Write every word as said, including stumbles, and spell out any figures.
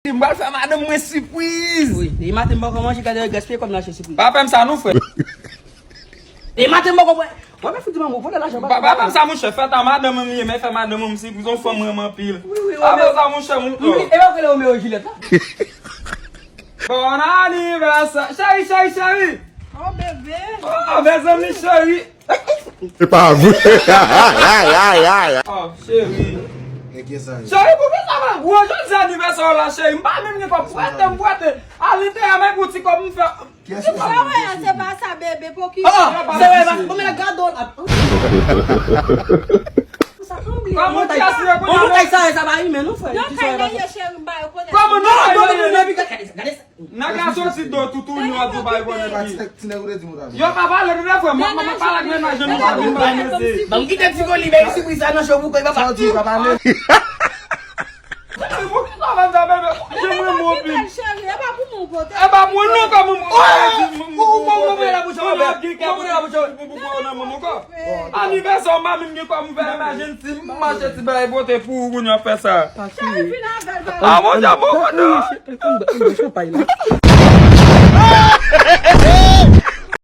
M pral fè madanm mwen sipriz. Wi, depi maten m poko manje, gade gaspiye kòb nan achte sipriz. Pa fè m sa non, frè. Depi maten m poko bwè. Mwen, men fouti manman, vòlè lajan. Pa fè m sa, monchè. Fè ta madanm mwen ye, men fè madanm mwen sipriz. Yon fanm mwen anpil. Pa fè m sa, monchè, monchè. E pa kole Romeo Juliet la? Bon anivèsè. Cheri, cheri, cheri. Oh, bebe. Oh, mezanmi, cheri. Se pa vre. Oh, cheri. Cheri, pou ki sa pa gwo jodi anivèsè w la, cheri? M pa menm gen kòb pwete, m pwete. Al entereman pou ti kòb m fè. Sa wè a, se pa sa, bebe, pou ki. Ah, se wè, mas, bon, men la gado la. Kòman ti asire pou Bon, nou kay sa, sa pa imen, non, frè. Yo kay leye cheri, m ba yo konnen. Kòman Non, nou non, kay non, leye? non, non, gade, gade. Nèg la soti do toutouni an tou bay konnen ki. Yo pa pale de frè, mwen mwen pale ak mennaj nou pa vin bay mezi. Ban m kite ti koli, men sipriz sa nan cho pou koy papa. Pou ki sa w fè sa, bebe? Jan mwen mwen pi. Cheri, e pa pou mwen pote. E pa mwen non, kòman mwen. Ou ou ou ouvri la bouch ou, bebe. Ou ouvri la bouch ou. Anivèsè w, mami m gen kòb m fè, imajine si m mache ti bagay pote pou ou kounye a fè sa. Cheri, vin avè l, Ah, mon Dieu, mon Dieu. Champay la.